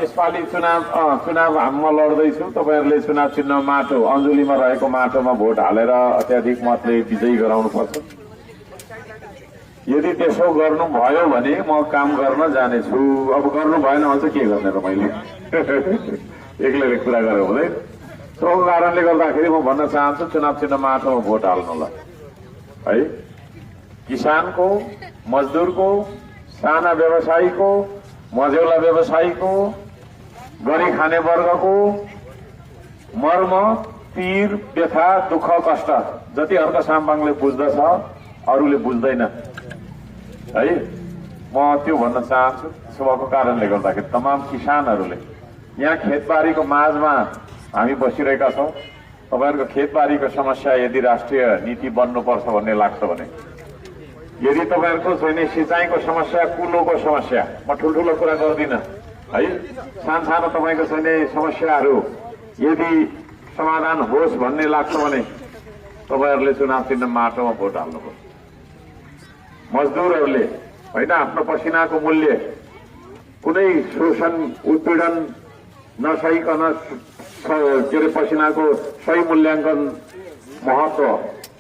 यसपालि चुनाव म लड्दैछु। तपाईहरूले चुनाव चिन्ह माटो अञ्जुलीमा रहेको माटोमा भोट हालेर अत्याधिक मतले विजयी गराउनुपर्छ। यदि त्यसो गर्नुभयो भने म काम गर्न जानेछु। अब गर्नु भएन भने चाहिँ के गर्ने र मैले एक्लैले कुरा गरेर हुँदैन। त्यो कारणले गर्दाखेरि म भन्न चाहन्छु चुनाव चिन्ह माटोमा भोट हाल्नुलाई है। किसानको, मजदुरको, साना व्यवसायीको, मझौला व्यवसायीको, गरी खाने वर्गको मर्म, पीर, व्यथा, दुःख, कष्ट जति हर्क साम्पाङले बुझ्दछ अरूले बुझ्दैन है। म त्यो भन्न चाहन्छु। त्यसो भएको कारणले गर्दाखेरि तमाम किसानहरूले यहाँ खेतबारीको माझमा हामी बसिरहेका छौँ। तपाईँहरूको खेतबारीको समस्या यदि राष्ट्रिय नीति बन्नुपर्छ भन्ने लाग्छ भने, यदि तपाईँहरूको छैन सिँचाइको समस्या, कुलोको समस्या, म ठुल्ठुलो कुरा गर्दिनँ है, सानो तपाईँको छैन समस्याहरू यदि समाधान होस् भन्ने लाग्छ भने तपाईँहरूले चुनाव चिन्ह माटोमा भोट हाल्नुपर्छ। मजदुरहरूले होइन आफ्नो पसिनाको मूल्य कुनै शोषण उत्पीडन नसहिकन के अरे पसिनाको सही मूल्याङ्कन महत्व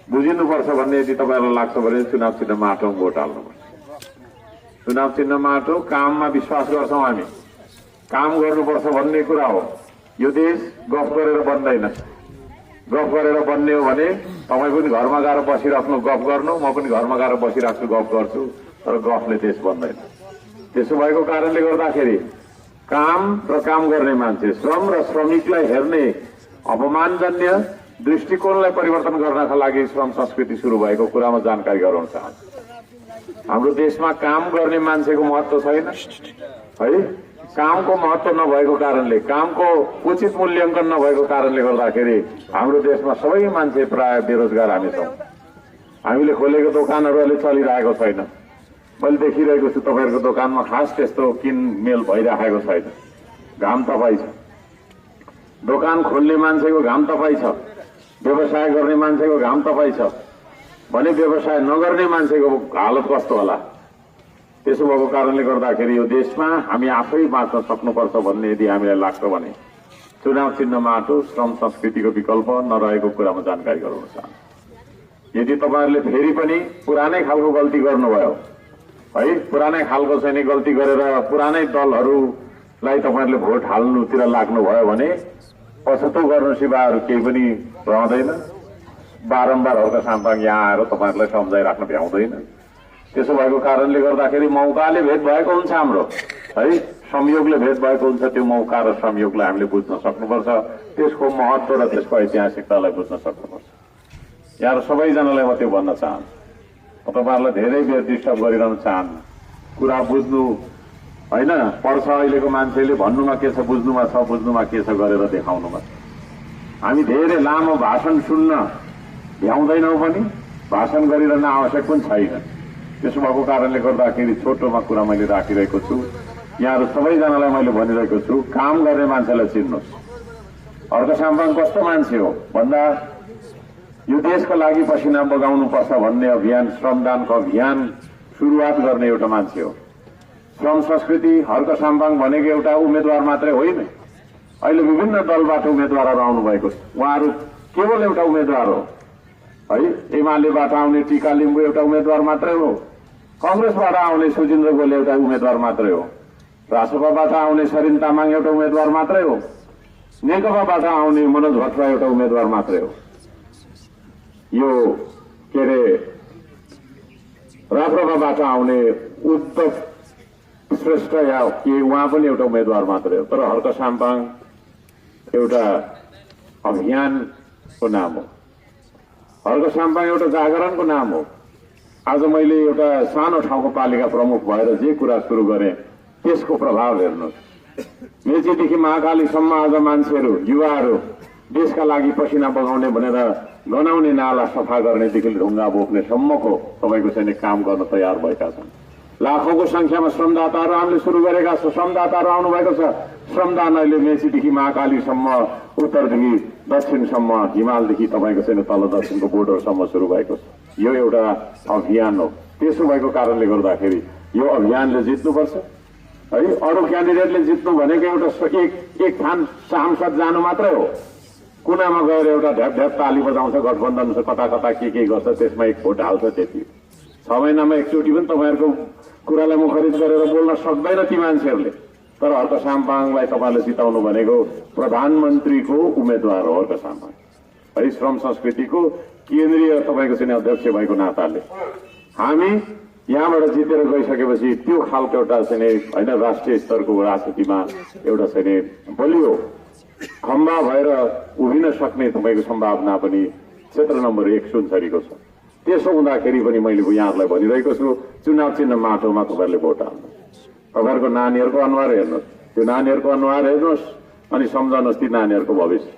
बुझिनुपर्छ भन्ने यदि तपाईँहरूलाई लाग्छ भने चुनाव चिन्ह माटोमा भोट हाल्नुपर्छ। चुनाव चिन्ह माटो काममा विश्वास गर्छौँ हामी, काम गर्नुपर्छ भन्ने कुरा हो। यो देश गफ गरेर बन्दैन। गफ गरेर बन्ने हो भने तपाईँ पनि घरमा गएर बसिराख्नु गफ गर्नु, म पनि घरमा गएर बसिराख्छु गफ गर्छु, तर गफले देश बन्दैन। त्यसो भएको कारणले गर्दाखेरि काम र काम गर्ने मान्छे, श्रम र श्रमिकलाई हेर्ने अपमानजन्य दृष्टिकोणलाई परिवर्तन गर्नका लागि श्रम संस्कृति सुरु भएको कुरामा जानकारी गराउन चाहन्छु। हाम्रो देशमा काम गर्ने मान्छेको महत्व छैन है। कामको महत्व नभएको कारणले, कामको उचित मूल्याङ्कन नभएको कारणले गर्दाखेरि हाम्रो देशमा सबै मान्छे प्राय बेरोजगार हामी छौँ। हामीले खोलेको दोकानहरू अहिले चलिरहेको छैन। मैले देखिरहेको छु तपाईँहरूको दोकानमा खास त्यस्तो किनमेल भइराखेको छैन। घाम तपाई छ, दोकान खोल्ने मान्छेको घाम तपाई छ, व्यवसाय गर्ने मान्छेको घाम तपाई छ भने व्यवसाय नगर्ने मान्छेको हालत कस्तो होला? त्यसो भएको कारणले गर्दाखेरि यो देशमा हामी आफै बाँच्न सक्नुपर्छ भन्ने यदि हामीलाई लाग्छ भने चुनाव चिन्ह माटो श्रम संस्कृतिको विकल्प नरहेको कुरामा जानकारी गराउन चाहन्छु। यदि तपाईँहरूले फेरि पनि पुरानै खालको गल्ती गर्नुभयो है, पुरानै खालको चाहिँ गल्ती गरेर पुरानै दलहरूलाई तपाईँहरूले भोट हाल्नुतिर लाग्नुभयो भने पछुतो गर्नु सिवा अरू केही पनि रहँदैन। बारम्बार हल्क साम्पाङ यहाँ आएर तपाईँहरूलाई सम्झाइराख्न भ्याउँदैन। त्यसो भएको कारणले गर्दाखेरि मौकाले भेट भएको हुन्छ हाम्रो है, संयोगले भेट भएको हुन्छ। त्यो मौका र संयोगलाई हामीले बुझ्न सक्नुपर्छ, त्यसको महत्व र त्यसको ऐतिहासिकतालाई बुझ्न सक्नुपर्छ। यहाँ सबैजनालाई म त्यो भन्न चाहन्छु। तपाईँहरूलाई धेरै बेर डिस्टर्ब गरिरहन चाहन्न, कुरा बुझ्नु होइन पर्छ। अहिलेको मान्छेले भन्नुमा के छ, बुझ्नुमा छ, बुझ्नुमा के छ गरेर देखाउनुमा छ। हामी धेरै लामो भाषण सुन्न भ्याउँदैनौँ पनि, भाषण गरिरहन आवश्यक पनि छैन। त्यसो भएको कारणले गर्दाखेरि छोटोमा कुरा मैले राखिरहेको छु। यहाँहरू सबैजनालाई मैले भनिरहेको छु, काम गर्ने मान्छेलाई चिन्नुहोस्। हर्क साम्पाङ कस्तो मान्छे हो भन्दा यो देशको लागि पसिना बगाउनुपर्छ भन्ने अभियान, श्रमदानको अभियान सुरुवात गर्ने एउटा मान्छे हो। श्रम संस्कृति हर्क साम्पाङ भनेको एउटा उम्मेद्वार मात्रै होइन। अहिले विभिन्न दलबाट उम्मेद्वारहरू आउनु भएको छ। उहाँहरू केवल एउटा उम्मेद्वार हो है। एमालेबाट आउने टीका लिम्बू एउटा उम्मेद्वार मात्रै हो। कांग्रेसबाट आउने सुजिन्द्र गोले एउटा उम्मेद्वार मात्रै हो। रासपाबाट आउने सरिन तामाङ एउटा उम्मेद्वार मात्रै हो। नेकपाबाट आउने मनोज भट्टराई एउटा उम्मेद्वार मात्रै हो। यो के अरे राप्रपाबाट आउने उद्धव श्रेष्ठ या के उहाँ पनि एउटा उम्मेद्वार मात्रै हो। तर हर्क साम्पाङ एउटा अभियानको नाम हो। हर्क साम्पाङ एउटा जागरणको नाम हो। आज मैले एउटा सानो ठाउँको पालिका प्रमुख भएर जे कुरा सुरु गरेँ त्यसको प्रभाव हेर्नुहोस्। मेचीदेखि महाकालीसम्म आज मान्छेहरू, युवाहरू देशका लागि पसिना बगाउने भनेर गनाउने नाला सफा गर्नेदेखि ढुङ्गा बोक्नेसम्मको तपाईँको चाहिँ काम गर्न तयार भएका छन्। लाखौंको संख्यामा श्रमदाताहरू हामीले सुरु गरेका छौँ। श्रमदाताहरू आउनुभएको छ। श्रमदान अहिले मेचीदेखि महाकालीसम्म, उत्तरदेखि दक्षिणसम्म, हिमालदेखि तपाईँको चाहिँ तल दक्षिणको बोर्डरसम्म सुरु भएको छ। यो एउटा अभियान हो। त्यसो भएको कारणले गर्दाखेरि यो अभियानले जित्नुपर्छ। है। अरू क्यान्डिडेटले जित्नु भनेको एउटा एक थान सांसद जानु मात्रै हो। कुनामा गएर एउटा ढ्याप ढ्याप ताली बजाउँछ, गठबन्धन कता कता के गर्छ, त्यसमा एक भोट हाल्छ, त्यति 6 महिनामा एकचोटि पनि तपाईँहरूको कुरालाई मुखरित गरेर बोल्न सक्दैन ती मान्छेहरूले। तर हर्क साम्पाङलाई तपाईँले जिताउनु भनेको प्रधानमन्त्रीको उम्मेद्वार हो हर्क साम्पाङ है। श्रम संस्कृतिको केन्द्रीय तपाईँको चाहिँ अध्यक्ष भएको नाताले हामी यहाँबाट जितेर गइसकेपछि त्यो खालको एउटा चाहिँ होइन राष्ट्रिय स्तरको राजनीतिमा एउटा चाहिँ बलियो खम्बा भएर उभिन सक्ने तपाईँको सम्भावना पनि क्षेत्र नम्बर 1 सुनसरीको छ। त्यसो हुँदाखेरि पनि मैले यहाँहरूलाई भनिरहेको छु, चुनाव चिन्ह माटोमा तपाईँहरूले भोट हाल्नु। तपाईँहरूको नानीहरूको अनुहार हेर्नुहोस्, त्यो नानीहरूको अनुहार हेर्नुहोस् अनि सम्झनुहोस् ती नानीहरूको भविष्य।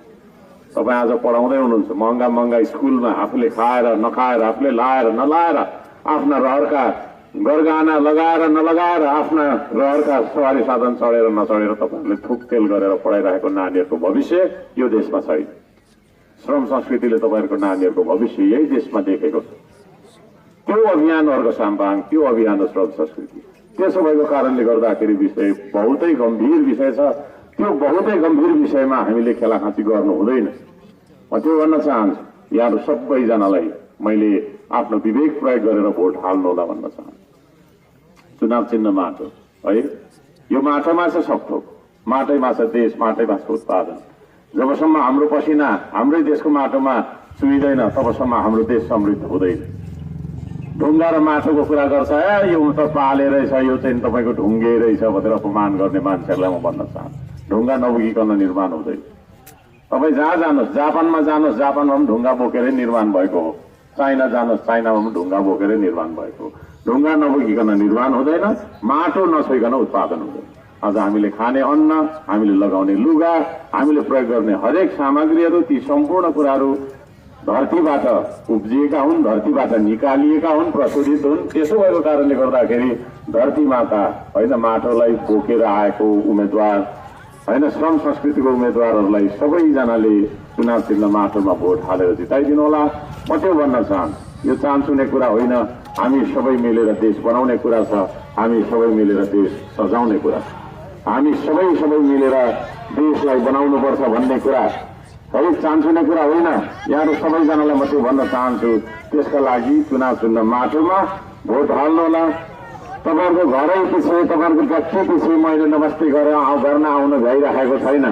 तपाईँ आज पढाउँदै हुनुहुन्छ महँगा महँगा स्कुलमा, आफूले खाएर नखाएर, आफूले लाएर नलाएर, आफ्ना रहरका गरगाना लगाएर नलगाएर, आफ्ना रहरका सवारी साधन चढेर नचढेर तपाईँहरूले थुक तेल गरेर पढाइरहेको नानीहरूको भविष्य यो देशमा छैन। श्रम संस्कृतिले तपाईँहरूको नानीहरूको भविष्य यही देशमा देखेको छ। त्यो अभियान हर्क साम्पाङ, त्यो अभियान हो श्रम संस्कृति। त्यसो भएको कारणले गर्दाखेरि विषय बहुतै गम्भीर विषय छ। त्यो बहुतै गम्भीर विषयमा हामीले खेलाखाँची गर्नु हुँदैन। म त्यो भन्न चाहन्छु यहाँहरू सबैजनालाई मैले आफ्नो विवेक प्रयोग गरेर भोट हाल्नु होला भन्न चाहन्छु। चुनाव चिन्ह माटो है, यो माटोमा छ सब थोक, माटैमा छ देश, माटैमा छ उत्पादन। जबसम्म हाम्रो पसिना हाम्रै देशको माटोमा चुहिँदैन तबसम्म हाम्रो देश समृद्ध हुँदैन। ढुङ्गा र माटोको कुरा गर्छ, यो त पाले रहेछ, यो चाहिँ तपाईँको ढुङ्गे रहेछ भनेर अपमान गर्ने मान्छेहरूलाई म भन्न चाहन्छु, ढुङ्गा नबोकिकन निर्माण हुँदैन। तपाईँ जहाँ जानुहोस्, जापानमा जानुहोस्, जापानमा पनि ढुङ्गा बोकेरै निर्माण भएको हो। चाइना जानुहोस्, चाइनामा पनि ढुङ्गा बोकेरै निर्माण भएको हो। ढुङ्गा नबोकिकन निर्माण हुँदैन, माटो नछोइकन उत्पादन हुँदैन। आज हामीले खाने अन्न, हामीले लगाउने लुगा, हामीले प्रयोग गर्ने हरेक सामग्रीहरू, ती सम्पूर्ण कुराहरू धरतीबाट उब्जिएका हुन्, धरतीबाट निकालिएका हुन्, प्रशोधित हुन्। त्यसो भएको कारणले गर्दाखेरि धरती माता होइन, माटोलाई बोकेर आएको उम्मेद्वार होइन, श्रम संस्कृतिको उम्मेद्वारहरूलाई सबैजनाले चुनाव चिन्ह माटोमा भोट हालेर जिताइदिनु होला। म त्यो भन्न चाहन्छु, यो चान्चुने कुरा होइन, हामी सबै मिलेर देश बनाउने कुरा छ, हामी सबै मिलेर देश सजाउने कुरा छ, हामी सबै मिलेर देशलाई बनाउनुपर्छ भन्ने कुरा है, चान्चुने कुरा होइन। यहाँहरू सबैजनालाई म त्यो भन्न चाहन्छु, त्यसका लागि चुनाव चिन्ह माटोमा भोट हाल्नु होला। तपाईँहरूको घरै पछि, तपाईँहरूको व्यक्ति पछि मैले नमस्ते गरेर गर्न आउन भ्याइराखेको छैन,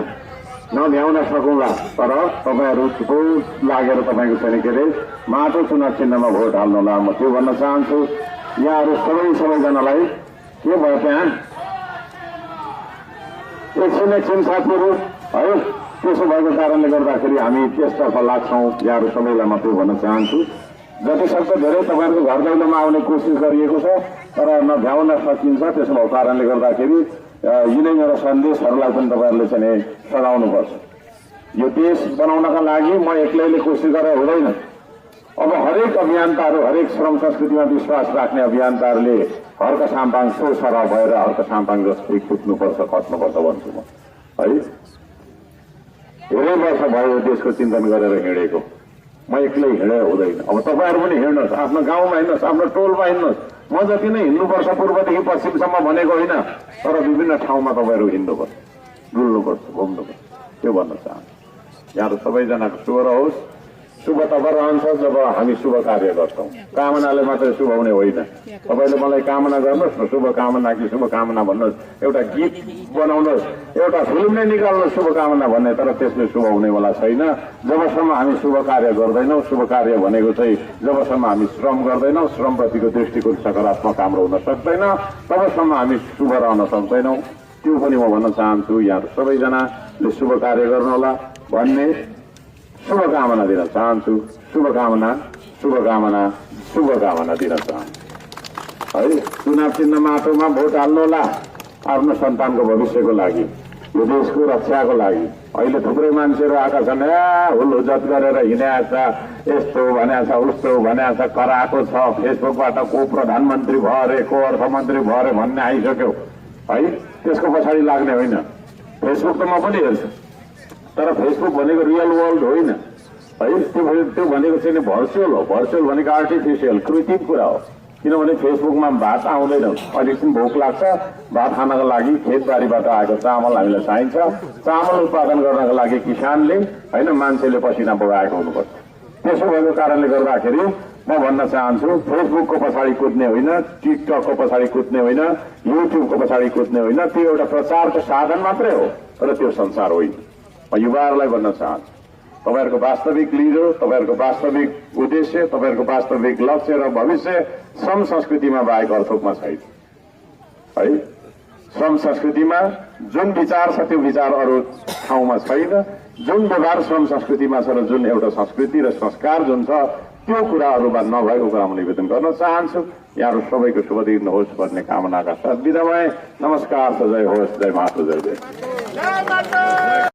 नभ्याउन सकौँला, तर तपाईँहरू भोट लागेर तपाईँको छैन के अरे माटो चुनाव चिन्हमा भोट हाल्नु होला। म त्यो भन्न चाहन्छु यहाँहरू सबैजनालाई। के भयो त्यहाँ एकछिन साथीहरू है, त्यसो भएको कारणले गर्दाखेरि हामी त्यसतर्फ लाग्छौँ। यहाँहरू सबैलाई म त्यो भन्न चाहन्छु, जतिसक्दो धेरै तपाईँहरूको घर दैलोमा आउने कोसिस गरिएको छ, तर नभ्याउन सकिन्छ। त्यसो भएको कारणले गर्दाखेरि यिनै मेरो सन्देशहरूलाई पनि तपाईँहरूले चाहिँ सघाउनुपर्छ। यो देश बनाउनका लागि म एक्लैले कोसिस गरेर हुँदैन। अब हरेक अभियन्ताहरू, हरेक श्रम संस्कृतिमा विश्वास राख्ने अभियन्ताहरूले हर्क साम्पाङ सो सरह भएर हर्क साम्पाङ जस्तै कुद्नुपर्छ, खट्नुपर्छ भन्छु म है। धेरै वर्ष भयो देशको चिन्तन गरेर हिँडेको, म एक्लै हिँडेर हुँदैन। अब तपाईँहरू पनि हिँड्नुहोस्, आफ्नो गाउँमा हिँड्नुहोस्, आफ्नो टोलमा हिँड्नुहोस्। म जति नै हिँड्नुपर्छ पूर्वदेखि पश्चिमसम्म भनेको होइन, तर विभिन्न ठाउँमा तपाईँहरू हिँड्नुपर्छ, डुल्नुपर्छ, घुम्नुपर्छ, त्यो भन्न चाहन्छु। यहाँहरू सबैजनाको शुभ रहोस्। शुभ तब रहन्छ जब हामी शुभ कार्य गर्छौँ। कामनाले मात्रै शुभ हुने होइन। तपाईँले मलाई कामना गर्नुहोस् न, शुभकामना कि शुभकामना भन्नुहोस्, एउटा गीत बनाउनुहोस्, एउटा फिल्म नै निकाल्नुहोस् शुभकामना भन्ने, तर त्यसले शुभ हुनेवाला छैन जबसम्म हामी शुभ कार्य गर्दैनौँ। शुभ कार्य भनेको चाहिँ जबसम्म हामी श्रम गर्दैनौँ, श्रमप्रतिको दृष्टिकोण सकारात्मक हाम्रो हुन सक्दैन, तबसम्म हामी शुभ रहन सक्दैनौँ। त्यो पनि म भन्न चाहन्छु। यहाँहरू सबैजनाले शुभ कार्य गर्नुहोला भन्ने शुभकामना दिन चाहन्छु। शुभकामना दिन चाहन्छु है। चुनाव चिन्ह माटोमा भोट हाल्नु होला आफ्नो सन्तानको भविष्यको लागि, यो देशको रक्षाको लागि। अहिले थुप्रै मान्छेहरू आएका छन्, हुलहुज्जत गरेर हिँडेको छ, यस्तो भनेको छ, उस्तो भनेको छ, कराएको छ, फेसबुकबाट को प्रधानमन्त्री भयो अरे, को अर्थमन्त्री भयो अरे भन्ने आइसक्यो है। त्यसको पछाडि लाग्ने होइन। फेसबुक त म पनि हेर्छु, तर फेसबुक भनेको रियल वर्ल्ड होइन है। त्यो भनेको चाहिँ भर्चुअल हो। भर्चुअल भनेको आर्टिफिसियल, कृत्रिम कुरा हो। किनभने फेसबुकमा भात आउँदैन, अलिकति भोक लाग्छ, भात खानको लागि खेतबारीबाट आएको चामल हामीलाई चाहिन्छ। चामल उत्पादन गर्नको लागि किसानले होइन मान्छेले पसिना बगाएको हुनुपर्छ। त्यसो भएको कारणले गर्दाखेरि म भन्न चाहन्छु, फेसबुकको पछाडि कुद्ने होइन, टिकटकको पछाडि कुद्ने होइन, युट्युबको पछाडि कुद्ने होइन। त्यो एउटा प्रचारको साधन मात्रै हो, तर त्यो संसार होइन। म युवाहरूलाई भन्न चाहन्छु, तपाईहरूको वास्तविक लिडर, तपाईहरूको वास्तविक उद्देश्य, तपाईहरूको वास्तविक लक्ष्य र भविष्य श्रम संस्कृतिमा बाहेक अर्थोकमा छैन है। श्रम संस्कृतिमा जुन विचार छ त्यो विचार अरू ठाउँमा छैन। जुन व्यवहार श्रम संस्कृतिमा छ र जुन एउटा संस्कृति र संस्कार जुन छ त्यो कुराहरूमा नभएको कुरा म निवेदन गर्न चाहन्छु। यहाँहरू सबैको शुभ दिन होस् भन्ने कामनाका साथ बिदा भए। नमस्कार, जय होस्, जय माता, जय जय।